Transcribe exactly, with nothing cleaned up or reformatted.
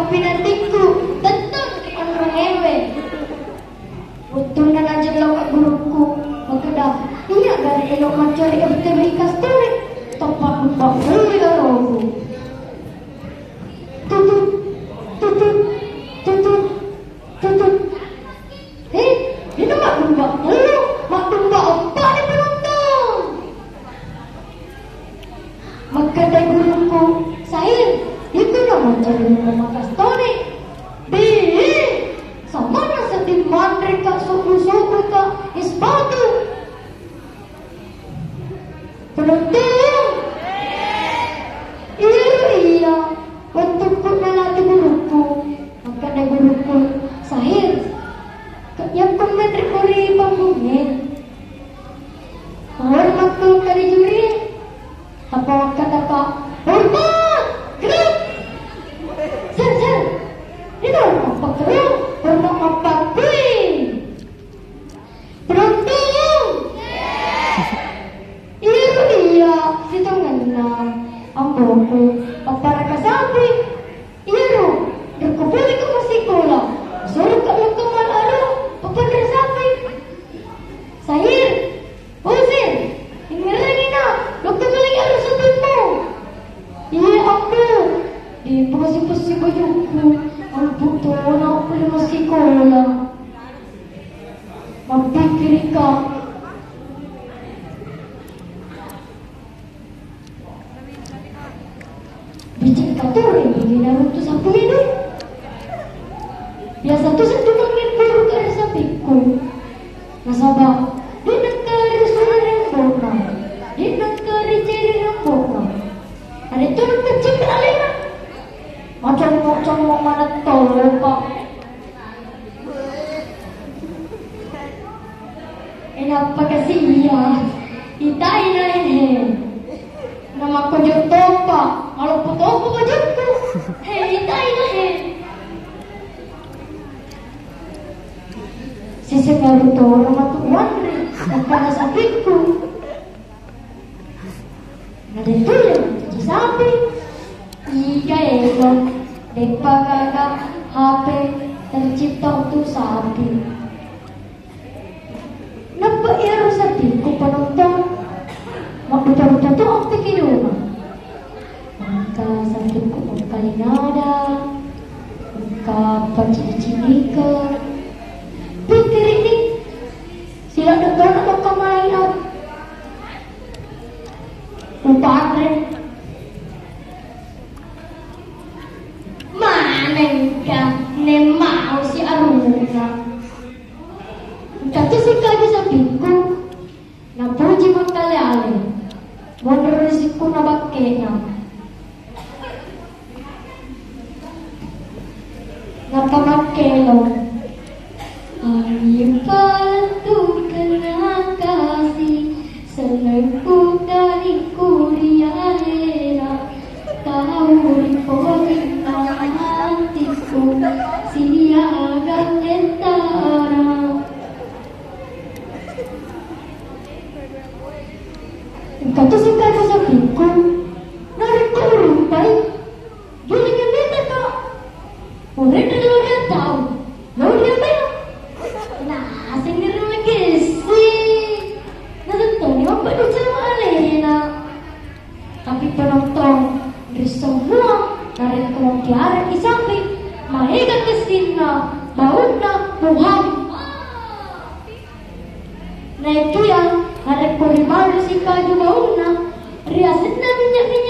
Pinantikku, tettong ri onrongewe. Wettunna najelloka gurukku, makkeda, "Iya gare elo maccori F T B I Kastone, toppa duppa mui oroku." Tutut, tutut, tutut, tutut. Eh, ini mah duppa mui, mah duppa eppa ni penonton. Makkeda gurukku, "Sahir, itu nama jadi nama Kastone." Dih, samanna seddi manre ka suku-suku ka es batu. Penonton. Iya, iya. Wettukku nalati gurukku. Makkeda gurukku, "Sahir, ke-, yakko menre kori panggunge." Hormat tu kali juri. Apa kata Pak? Hormat! Gerak! Sir, sir! Ini hormat pakkeru, hormat mappakui. Beruntung! Iya, iya, sitongenna. Amboku, papparaka sapi. Iyaro, rekko pole ko massikola, suruka lokka malaro, papanre sapi. Sahir, oh Sir, ingerangi na, lokka malinga ro sapimmu. Iya, Ambo, dipasi-pasi bajukku, ambo tona pole massikola. Mappikkirika. Becek katori bagi naruntu sapi ini. Biasa tu satu mangin buru kare sapikku. Nasaba, di nengkari suri rembokna. Di nengkari ceri rembokna. Ada tu nengkari ceri alena. Macam-macam mau mana tau, Pak. Enappa kasi iya, itai na ehe. Namakkojo topa, maloppo topa bajukku. He, itai na he. Sise baru toro matu wanre, nakkana sapikku. Nadetulle mancaji sapi. Iga elo, deppa gaga H P tercipta untuk sapi. Nappa iyaro sapikku penonton, mabbuta-buta tu ampe kedona. Engka sapikku mengkalinada, engka pacini-cinika. Pikkirikni, siladde tona lokka malinga. Upanre. Manengka nemmau si arunna. Engka tu sikaju sapikku, napuji makkale-ale. Monro ri sikku na bakkena. Nappa makkelo. Ayu palettu kena kasi, senengku tadikku ri alena, tau ri polinna atikku, siaga tentara. Engka tu sikaju sapikku, narekko urumpai, Gilingan mita, Kak. Purana lao ri tau. Lao ri amela. Nah, sing ri lagi si. Nah, tentu ni apa bicara alena. Tapi penonton, ri semua, narekko mutiara isapi, maega kessinna, baunna, Muhammad. Naekiya, narekko ribalu sikaju baunna, riasenna minyak-minyak